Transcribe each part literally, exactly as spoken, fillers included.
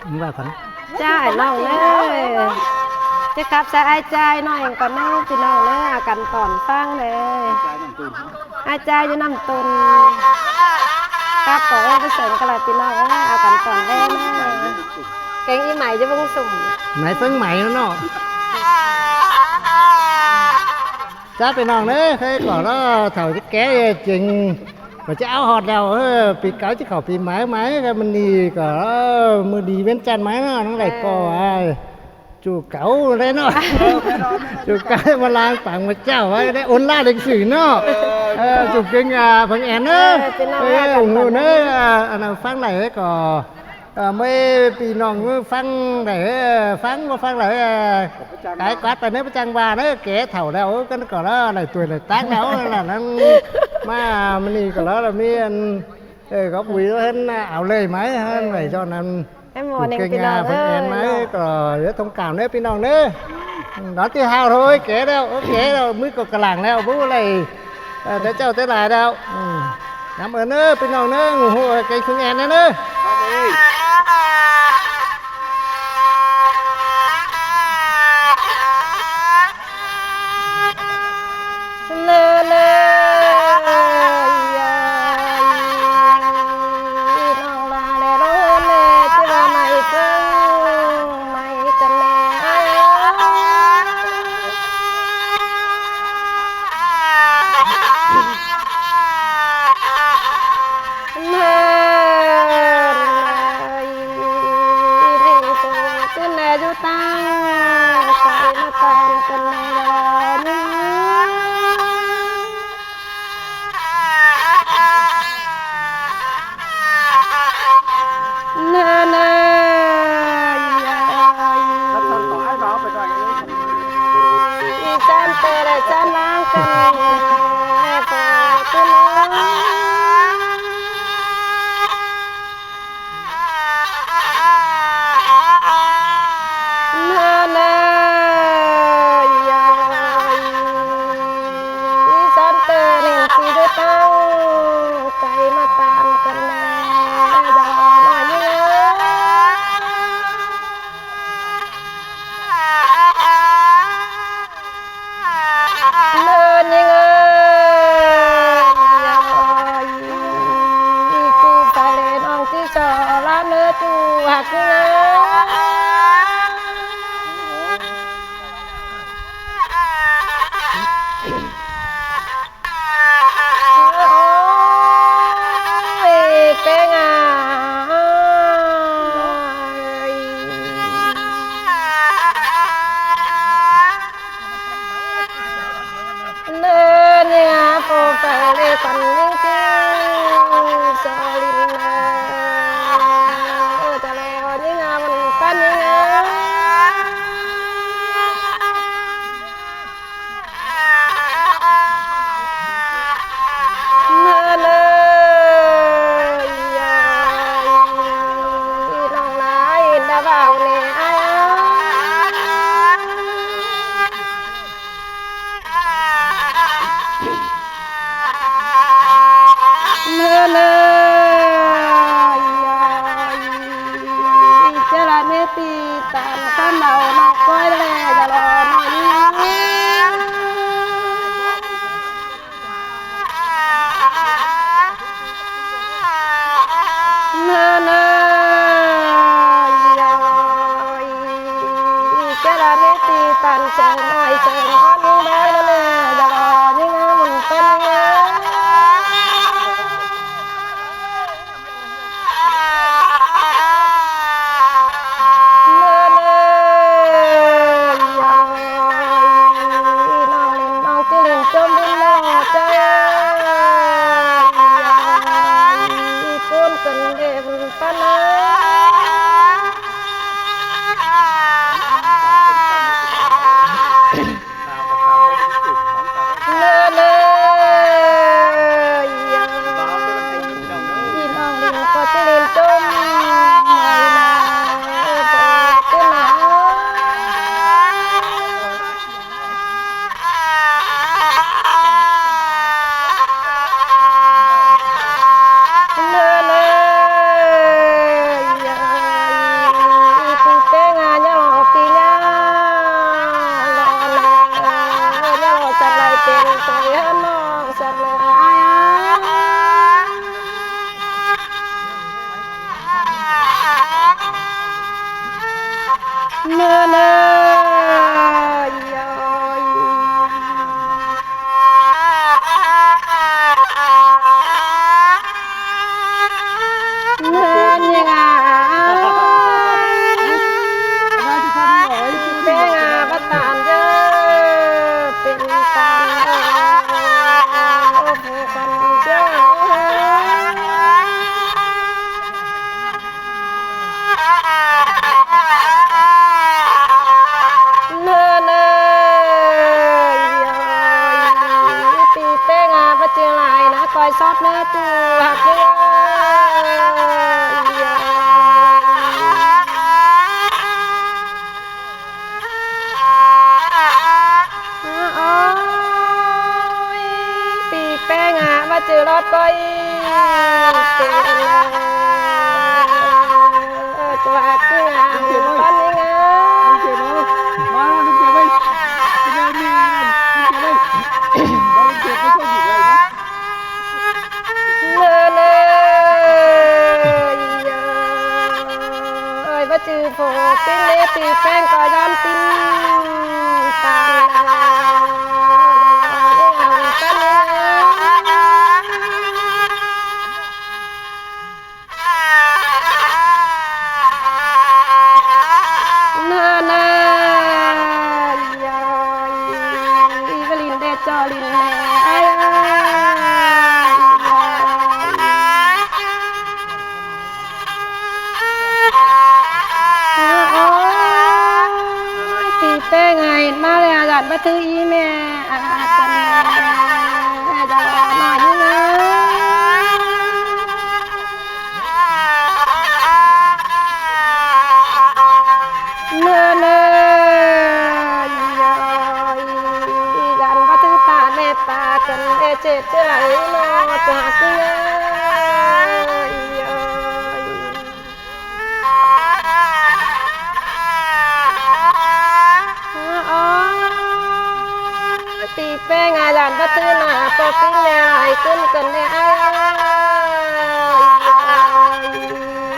Ư, ꞌva ꞌcọ ꞌnớ. ꞌChá ải ꞌnọng ꞌnớ. ꞌChá khắp sa ai ꞌchái ꞌnọi ꞌcọ ꞌnớ ꞌpi ꞌnọng ꞌnớ, a căn tỏn ꞌphắng đảy. Ai ꞌchái dú ꞌnặm ꞌtốn. Khắp ꞌcọ ꞌcọ sớng ꞌcọ ꞌlạ ꞌpi ꞌnọng ꞌnớ, a căn tỏn đảy ꞌnớ. Kéng ꞌí Mảy dú ꞌphắng sum. Mảy ꞌphắng Mảy ꞌnớ. ꞌChá ꞌpi ꞌnọng ꞌnớ, ꞌkhới ꞌcọ ꞌlọ thảu ké ꞌchịng. ꞌCọ ꞌchí au ꞌhọt ꞌlẹo, ư, ꞌpi cáu ꞌchí khảu ꞌpi Mảy, Mảy ꞌcọ ꞌmự ꞌnị ꞌcọ, ư, ꞌmự đi Viến Chăn Mảy ꞌnớ, ꞌnọng đảy ꞌcọ ai. Chu cáu đảy ꞌnớ. Chu cáu ꞌmá ꞌláng pang ꞌmá ꞌchạu ꞌvạy đảy ôn lại lịch sử ꞌnớ. Ư, chu kéng, a, ꞌphắng ên ꞌnớ. Ư, ꞌpi ꞌnọng ꞌnớ, a, a, ꞌphắng đảy ꞌcọ. Ơ, ꞌmí ꞌpi ꞌnọng ꞌmí ꞌphắng đảy, ơ, ꞌphắng ꞌmá ꞌphắng đảy, ơ, cái quát pay ꞌnớ, pá chăng ꞌva ꞌnớ, ké thảu ꞌlẹo, ơ, ꞌcọ ꞌcọ ꞌlạ, đảy tuổi đảy táng ꞌlẹo, ơ, ꞌlạ ꞌnặn, ꞌmá ꞌmự ꞌnị ꞌcọ ꞌlạ, ꞌlạ ꞌmí ăn, ơ, góp vui ꞌhướn, áo lơi ꞌmá, ꞌhướn ꞌvạy ꞌchọ ꞌnặn. Em ꞌmá ꞌnịn, ꞌpi ꞌnọng ꞌnớ, ꞌcọ ꞌdệt thông cảm ꞌnớ ꞌpi ꞌnọng ꞌnớ. Đón ꞌti hao thôi, ké ꞌlẹo, ơ, ké ꞌlẹo, ꞌmí ꞌcọ ꞌcọ lăng ꞌlẹo, báu ꞌlạy. Ơ, té ꞌchạu té lai ꞌlẹo. Ư. Cảm ơn ꞌnớ, ꞌpi ꞌnọng ꞌnớ, ủng hộ kênh Phương An ꞌnớ ꞌnớ. ꞌNo ꞌnớ, ꞌi ơi. ꞌNo ꞌnhính a. ꞌPéng a, bát tan ꞌchớ, pên tan, ꞌô, pên tan ꞌchớ. ꞌNo ꞌnớ, ꞌi ơi, ꞌpi ꞌpéng a, báu ꞌchư lai ꞌnớ, ꞌcoi sót ꞌnớ ꞌchu ꞌhặc ꞌnớ. ꞌI ơi. Ôi, ꞌpi ꞌpéng a, báu ꞌchư ꞌlọt ꞌcoi. Kê ꞌnớ. Ơ, ꞌchu ꞌhặc ꞌnớ, ꞌpắn ꞌnớ. ꞌNo ꞌnớ, ꞌi ơi, báu ꞌchư phô ꞌpứng ꞌnớ, ꞌpi ꞌpéng ꞌcọ ꞌdọn ꞌpứng. ꞌNo ꞌnớ, ꞌi ơi, ꞌi ꞌcọ ꞌlịn đe ꞌchọ ꞌlịn ꞌnớ, ꞌi ơi. Ôi, ꞌpi ꞌpéng a, ꞌmá ꞌlẹo, dản báu thứ ꞌí ꞌmẹ, a, căn ꞌnớ, a, dản ꞌnọi ꞌnớ. ꞌNo ꞌnớ, ꞌi ơi, dản báu thứ ta ꞌnẹ ta căn ꞌnớ, chết ꞌchớ lai ꞌnớ, ꞌchu ꞌhặc ꞌnớ, ꞌi ơi. Ôi, ꞌpi ꞌpéng a, dản báu thứ ꞌnạ, ꞌpo ꞌpứng ꞌnẹ lai ꞌcứn căn ꞌnớ, ꞌi ơi.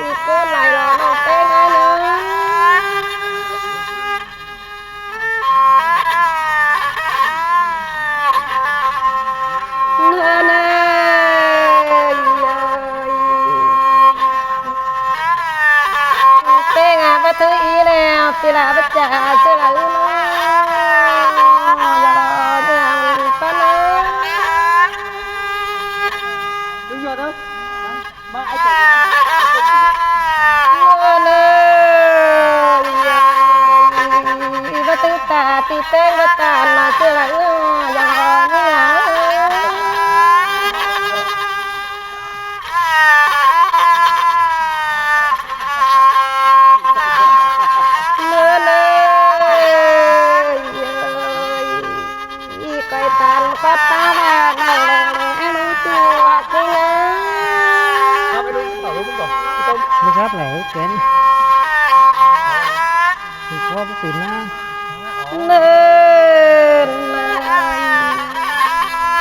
ꞋCứn lai lo ꞌnọng ꞌpéng a ꞌnớ. ꞌNo ꞌnớ, ꞌi ơi, ꞌpéng a, báu thứ ꞌí ꞌlẹo, ꞌpi ꞌla báu ꞌchạ ꞌchư lai ꞌnớ. ꞌI ơi, ꞌnhính a, ꞌpắn ꞌnớ. ꞌNo ꞌnớ, ꞌi ơi, báu thứ ta, ꞌpi ꞌpéng báu ta ꞌnạ ꞌchư lai ꞌnớ, ꞌnhính a. ꞌNo ꞌnớ, ꞌi ơi, ꞌcoi tan ꞌpá ꞌpá ꞌva ꞌnọng ꞌlẹo ꞌnớ, ꞌchu ꞌhặc ꞌnớ. Không, cái đúng, bảo đúng rồi. Không. Nó gấp này, nó kén. Thì có cái gì nó. ꞌNo ꞌnớ,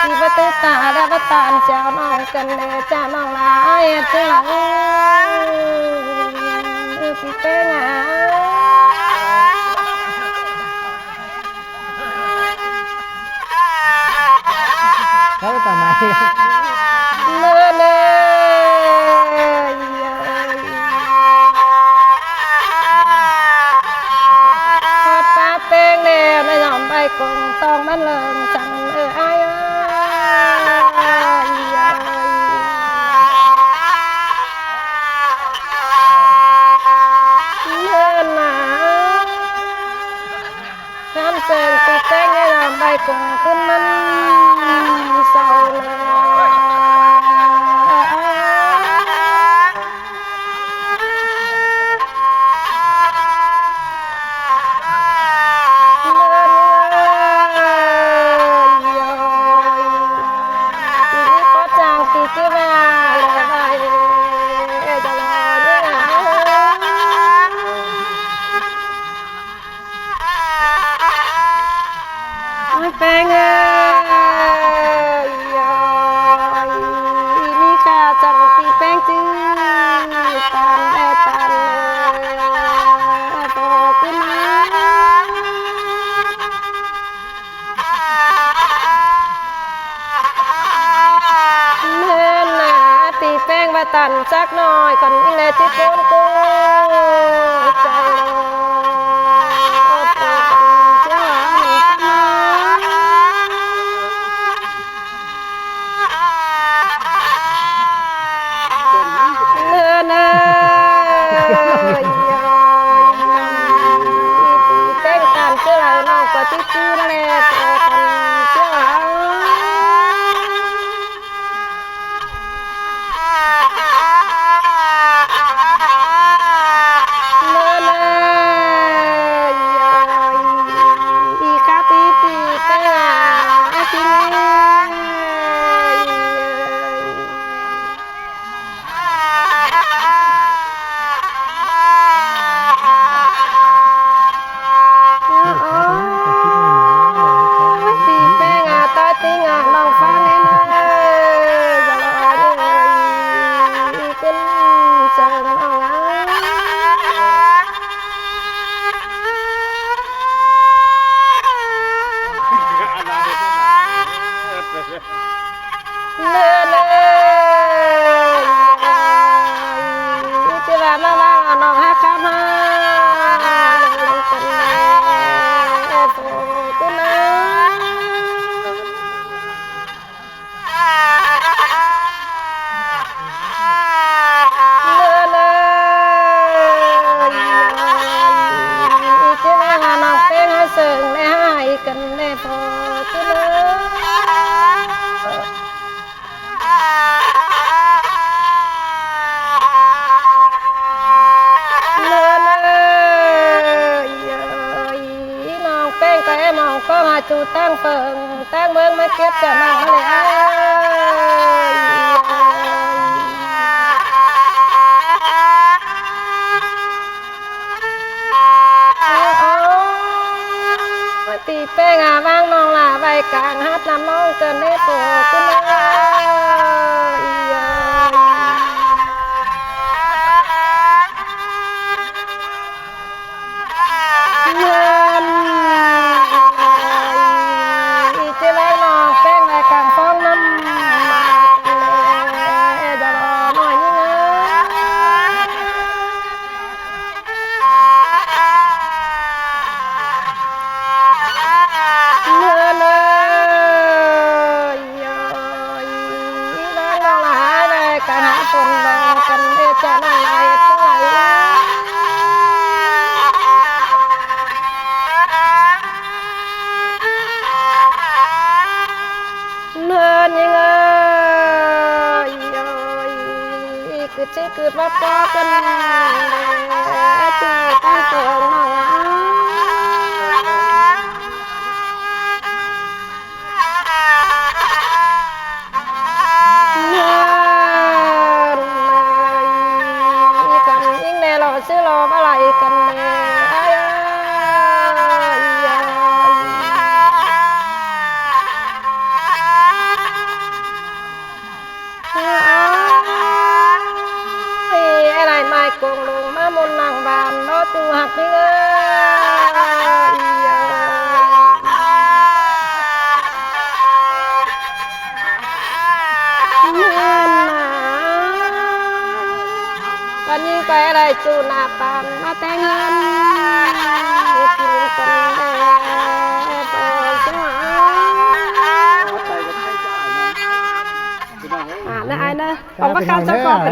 ꞌpi báu thứ ta ꞌlẹo báu tan, ꞌchọ ꞌnọng căn ꞌnớ, ꞌchọ ꞌnọng lai ꞌchư lai, ꞌpi ꞌpéng a. Cháu tao mày. ꞌNo ꞌnớ, ꞌi ơi. Hót ꞌpá ꞌpéng ꞌlẹo, ꞌnị ꞌdọn ꞌvạy cuông ꞌtong ꞌmắn lơng chắng, ơ, ai ơi, ꞌi ơi. ꞌNo ꞌnớ. Khăn sương ꞌpi ꞌpéng ꞌnị ꞌdọn ꞌvạy cuông ꞌcứn ꞌmắn sau ꞌnớ. ꞌNo ꞌnớ, ꞌi ơi. ꞌI ꞌnị ꞌcọ chắng ꞌpi ꞌchư ꞌva ꞌlẹo ꞌvạy, ơ, chắng ꞌnớ. Ôi, ꞌpéng ơi, ꞌi ơi, ꞌnị phô ꞌcứ ꞌnớ. ꞌNớ ꞌnớ, ꞌi ơi, ꞌnọng ꞌpéng ꞌcọ é mong ꞌcóng hả ꞌchu ꞌtáng phông ꞌtáng ꞌmướng ꞌmá kiếp ꞌchạ ꞌnọng ꞌlẹ. Ôi, ti ꞌpéng a ꞌváng ꞌnọng lả ꞌvạy cang hák ꞌnặm ꞌnọng ꞌcợn ꞌnê phô ꞌcứ ꞌnớ. Ôi, ôi. ꞌNhơn. Ôi, ꞌchí ꞌváng ꞌnọng ꞌpéng ꞌvạy cang ꞌphóng ꞌnặm. Ê, dọ ꞌnọi ꞌnhính ơi. ꞌNhơn ơi, ôi, ꞌváng ꞌnọng lả ꞌvạy cang hák phôn ꞌnọng ꞌcợn ꞌnê ꞌchạ ꞌnọng lai ꞌcứ lai. ꞌNhơn ꞌnhính ơi, ôi, ꞌcứt ꞌchí ꞌcứt ꞌva ꞌpó ꞌcợn ꞌchu ꞌtáng phông ꞌnọng. ꞌNhơn ơi, ꞌcắn ꞌnhính ꞌnẹ lo ꞌsứ lo báu lai ꞌcắn ꞌnẹ. Ôi, ôi, ôi. Ôi, ê lai mai cuông lung ꞌmá ꞌmôn nẳng bản ꞌmá ꞌchu ꞌhặc ꞌnhính ơi. ꞌNhính ꞌnạ. ꞌCắn ꞌnhính ꞌcọ ê lai ꞌchu ꞌnạ bản ꞌmá ꞌtếng ꞌnhính. ꞌCắn ꞌnẹ. À, ꞌnớ ai ꞌnớ. Ông có cao cho con.